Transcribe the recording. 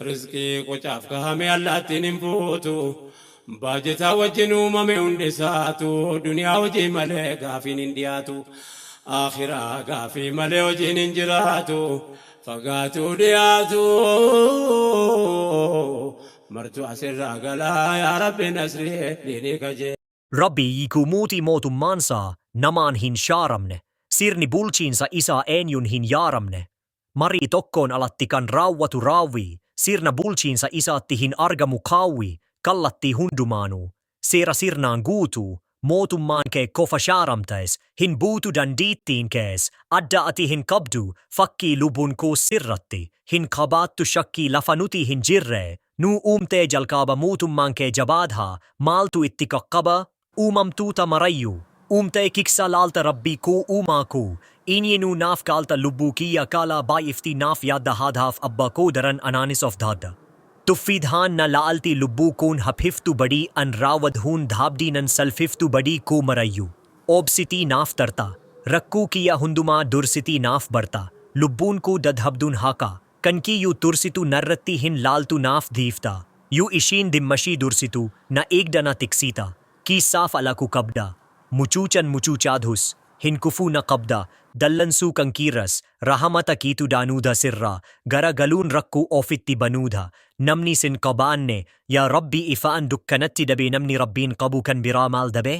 Rizqii qocaaf kahame allaattiin hin fuutu. Baajetaa wajjin uumame hundi isaatu duniyaa hojii malee gaafiin hin dhiyaatu. Akhiraa gaafii malee hojiin hin jiraatu. Fagaatuu dhiyaatu. Martu asirraa galaa yaa Rabbi nasrii diinii kajee. Rabbii koo mootii mootummaansaa namaan hin shaaramne, sirni bulchiinsa isaa eenyuun hin yaaramne. Marii tokkoon alatti kan raawwatu raawwii, sirna bulchiinsa isaatti hin argamu qaawwi, kallattii hundumaanuu. Seera sirnaan guutuu, mootummaan kee qofa shaaramtes, hin buutu dandeettiin kees, adda ati hin qabdu, fakkii lubbuun koos sirratti, hin qabaattu shakkii lafa nuti hin jirre, nu uumtee jalqaba mootummaan kee jabaadha, maaltu itti qaqqaba? Uumamtoota marayyuu, uumtee kiksa laalta Rabbii koo uumaa koo, eenyinuu naaf kaalta lubbuu kiyya kaalaa baay'ifti naaf yaadda haadhaaf abbaa koo daran anaanis of dhaadda. Tuffiidhaan na laalti lubbuu koon haphiftu badii an raawwadhuun dhaabdii nan salphiftu badii koo marayyuu. Obsitii naaf tarta. Rakkoo kiyya hundumaa dursitii naaf barta. Lubbuun koo dadhabduun haqa. Kan kiyyuu tursitu narratti hin laaltu naaf dhiifta. Yoo ishiin dhimmashii dursitu na eegda na tiksita. Keessaaf ala koo qabda. Mucuucan mucuucaadhus hin kufuu na qabda. Dallansuu kan kiirras rahamata keetu daanuudha sirraa gara galuun rakkoo ofitti banuudha. Namni sin qabaanne yaa Rabbi ifaan dukkanatti dabe namni Rabbiin qabu kan biraa maal dabe?